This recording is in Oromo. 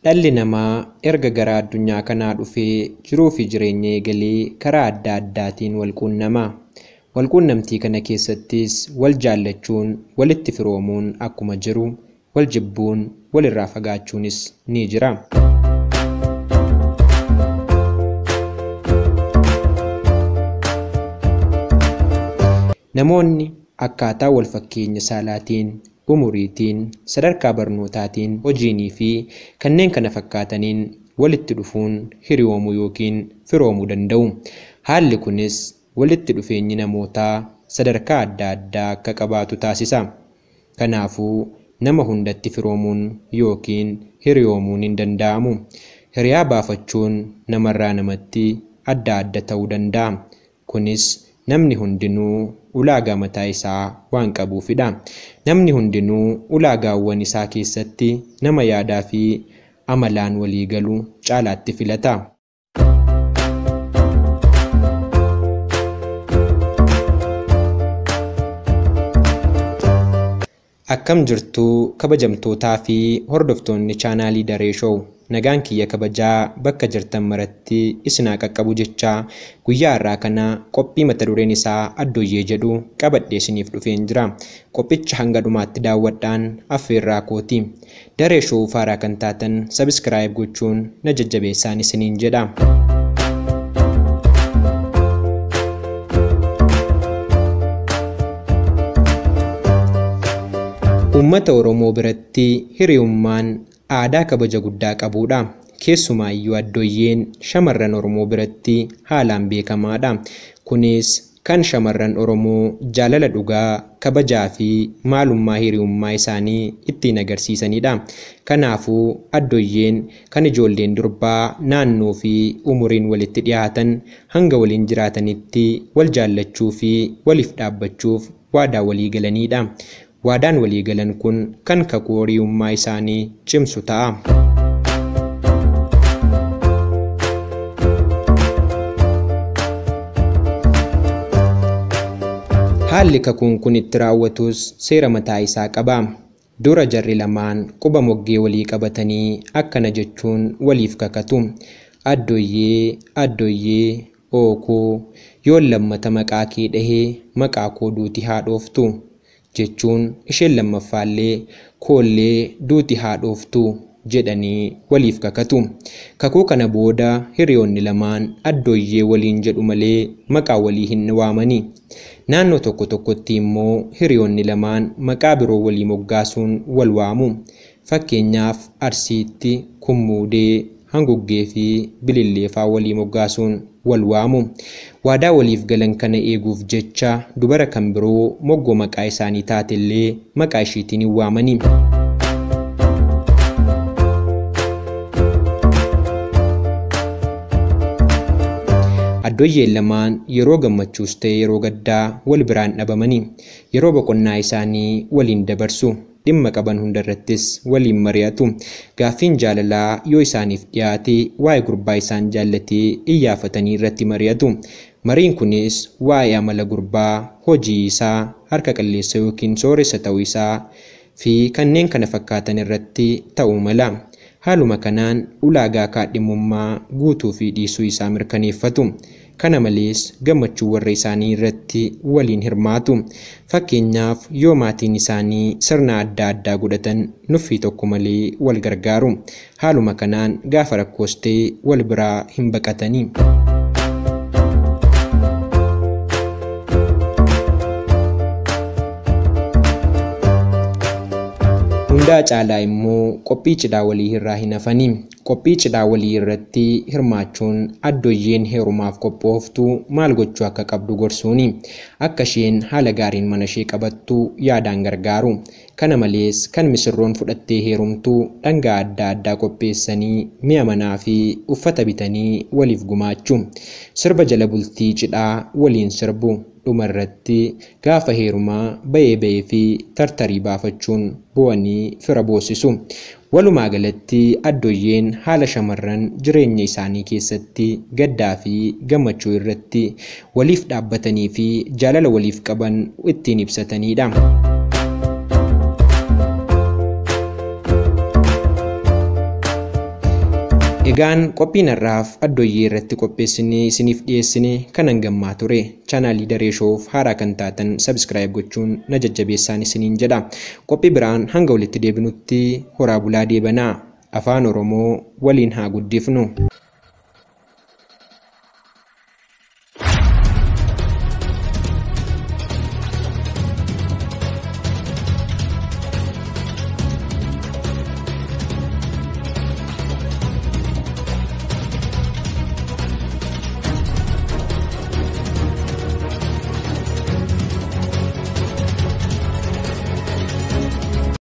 Dhalli namaa erga gara addunyaa kanaa dhufee jiruu fi jireenya eegalee karaa adda addaatiin wal quunnama. Wal quunnamtii kana keessattis wal jaallachuun, walitti firoomuun akkuma jiru wal jibbuun, walirraa fagaachuunis ni jira. Namoonni akkaataa wal fakkeenya saalaatiin, umuriitiin, sadarkaa barnootaatiin, hojiinii fi kanneen kana fakkaataniin walitti dhufuun hiriyoomuu yookiin firoomuu danda'u. Haalli kunis walitti dhufeenyi namootaa sadarkaa adda addaa akka qabaatu taasisa. Kanaafuu nama hundatti firoomuun yookiin hiriyoomuun hin danda'amu. Hiriyaa baafachuun namarraa namatti adda adda ta'uu danda'a. Kunis namni hundinuu ulaagaa mataa isaa waan qabuufidha. Namni hundinuu ulaagaawwan isaa keessatti nama yaadaa fi amalaan walii galu caalaatti filata. Akkam jirtuu kabajamtootaa fi hordoftoonni chaanaalii Daree Show, nagaan kiyya kabajaa bakka jirtan maratti isin haa qaqqabu jechaa guyyaa har'aa kana qophii mata dureen isaa Addooyyee jedhu qabadhee isiniif dhufeen jira. Qophicha hanga dhumaatti daawwadhaan affeerraa kooti. Daree Show faaraa kan taatan sabiskiraayib gochuun na jajjabeessaan isiniin jedha. Uummata Oromoo biratti hiriyummaan aadaa kabaja guddaa qabudha. Keessumaayyuu addooyyeen shamarran Oromoo biratti haalaan beekamaadha. Kunis kan shamarran Oromoo jaalala dhugaa, kabajaa fi maalummaa hiriyummaa isaanii ittiin agarsiisanidha. Kanaafuu addooyyeen kan ijoolleen durbaa naannoo fi umuriin walitti dhiyaatan hanga waliin jiraatanitti wal jaallachuu fi waliif dhaabbachuuf waadaa walii galanidha. Waadaan walii galan kun kan kakuu hiriyummaa isaanii cimsu ta'a. Haalli kakuun kun itti raawwatus seera mataa isaa qaba. Dura jarri lamaan quba moggee walii qabatanii akkana jechuun waliif kakatu. Addooyyee, addooyyee, ookoo, yoon lammata maqaa kee dhahee maqaa koo duuti haa dhooftu jechuun isheen lammaffaallee koollee duuti haa dhooftu jedhanii waliif kakatu. Kakuu kana booda hiriyoonni lamaan addooyyee waliin jedhu malee maqaa walii hin waamani. Naannoo tokko tokkotti immoo hiriyoonni lamaan maqaa biroo walii moggaasuun wal waamu. Fakkeenyaaf Arsiitti Kummuudee, Hanguggee fi Bilillee fa'aa walii moggaasuun wal waamu. Waadaa waliif galan kana eeguuf jecha dubara kan biroo moggoo maqaa isaanii taatellee maqaa ishiitiin hin waamani. Addooyyeen lamaan yeroo gammachuus ta'e yeroo gaddaa wal biraan dhabamani. Yeroo boqonnaa isaanii waliin dabarsu. Dhimma qaban hundarrattis waliin mari'atu. Gaaffiin jaalalaa yoo isaaniif dhiyaate waa'ee gurbaa isaan jaallatee iyyaafatanii irratti mari'atu. Mariin kunis waa'ee amala gurbaa, hojii isaa, harka qalleessa yookiin sooressa ta'uu isaa fi kanneen kana fakkaatan irratti ta'uu mala. Haaluma kanaan ulaagaa kaadhimummaa guutuu fi dhiisuu isaa mirkaneeffatu. Kana malees gammachuu warra isaanii irratti waliin hirmaatu. Fakkeenyaaf yoo maatiin isaanii sirna adda addaa godhatan nuffii tokko malee wal gargaaru. Haaluma kanaan gaafa rakkoos ta'e wal biraa hin baqatani. Hundaa caalaa immoo qophii cidhaa walii irraa hin hafani. Qophii cidhaa walii irratti hirmaachuun addooyyeen heerumaaf qophooftu maal gochuu akka qabdu gorsuuni. Akka isheen haala gaariin mana ishee qabattu yaadaan gargaaru. Kana malees kan misirroon fudhattee heerumtu dhangaa adda addaa qopheessanii mi'a manaa fi uffata bitanii waliif gumaachu. Sirba jala bultii cidhaa waliin sirbu. Dhumarratti gaafa heerumaa bahee bahee fi tartarii baafachuun bo'anii fira boosisu. Walumaa galatti addooyyeen haala shamarran jireenya isaanii keessatti gaddaa fi gammachuu irratti waliif dhaabbatanii fi jaalala waliif qaban ittiin ibsatanidha. Egaan qophiin har'aaf addooyyee irratti qopheessinee isiniif dhiyeessine kan hangammaa ture. Chaanaalii Daree Showf haaraa kan taatan subscribe gochuun na jajjabeessaan isiniin jedha. Qophii biraan hanga walitti deebinutti horaa bulaa deebanaa. Afaan Oromoo waliin haa guddifnu.